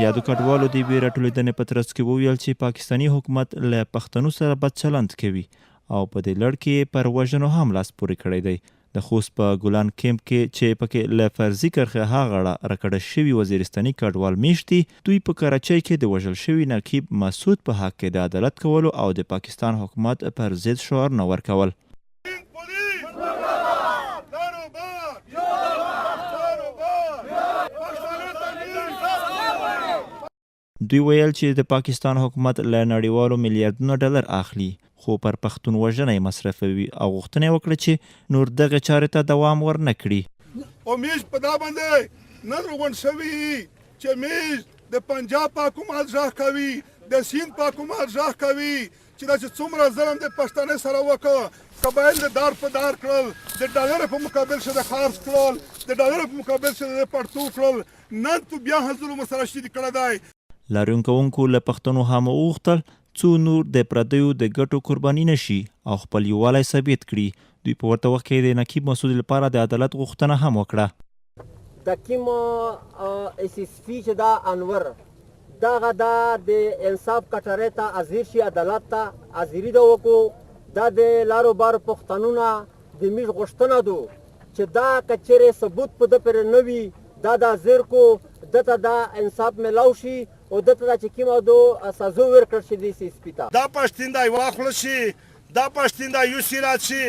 یادو کډوالو د یوې راټولېدنې په ترڅ کې وویل چې پاکستاني حکومت له پښتنو سره بد چلند کوي او په دې لړ کې یې پر وژنو هم لاس پورې کړی دی. د خوست په ګلان کیمپ کې چې پکې له فرضي کرښې ها غاړه راکډه شوي وزیرستاني کډوال میشت دي، دوی په کراچۍ کې د وژل شوي نقیب مسعود په حق کې د عدالت کولو او د پاکستان حکومت پر ضد شعارونه ورکول. دوی ویل چې د پاکستان حکومت له نړیوالو میلیاردونه ډالر اخلي، خو پر پښتون وژنه یې مصرفوي او غوښتنه یې وکړه چې نور دغې چارې ته دوام ور نه کړي. او میژ په دا باندې نن راغونډ شوي چې میژ د پنجاب په حکومت ږغ کوي، د سیند په حکومت ږغ کوي چې دا چې څومره ظلم د پښتانه سره وکړ، قبایل د دار په دار کړل، د ډالر په مقابل شه د خرڅ کړل، د ډالر په مقابل شه د پړتو کړل، نن تو بیا هم ظلم ورسره شریک کړی دی. لاریون کوونکو له پښتنو هم وغوښتل څو نور د پردیو د ګټو قرباني نه شي او خپل یووالی ثابت کړي. دوی په ورته وخت کې د نقیب مسعود لپاره د عدالت غوښتنه هم وکړه. د کیم ایس ایس پی چې دا انور دغه دا د انصاف کټارې ته حاضر شي، عدالت ته حاضري ده وکړو. دا د لارو بار پښتنونه د میږ غوښتنه دو چې دا که چېرې ثبوت په ده پرې نه وي دا د حاضر کو، ده ته دا انصاف ملاو شي او ده ته دا چې کیمه دو سزو ورکړل شي د ایس ایس پی ته. دا پښتین دی واخله شي دا پښتین دی یوسی راشي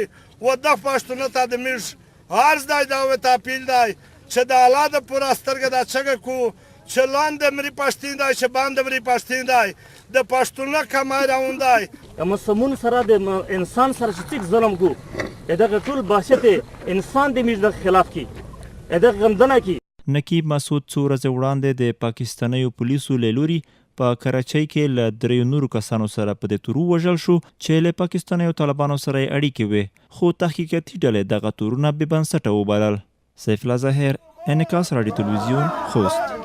و دغ پښتونه ته د میږ عرض دی دا و ته اپیل دی چې د الله د پوره سترګه دا چګه کو چې لاندې مري پښتین دی چې باندې مري پښتین دی د پښتونه کمای راون دی. د مسلمون سره د انسان سره چې څوک ظلم کو دغه ټول بحثیت انسان د میږ د خلاف کی دغه غندنه کی. نقیب مسعود څو ورځې وړاندې د پاکستانیو پولیسو له لوري په کراچۍ کې له دریو نورو کسانو سره په دې تور ووژل شو چې له پاکستانیو طالبانو سره یې اړیکې وې، خو تحقیقاتي ډلې دغه تورونه بې بنسټه وبلل. سیف الله ظاهر، انعکاس راډیو تلویزیون، خوست.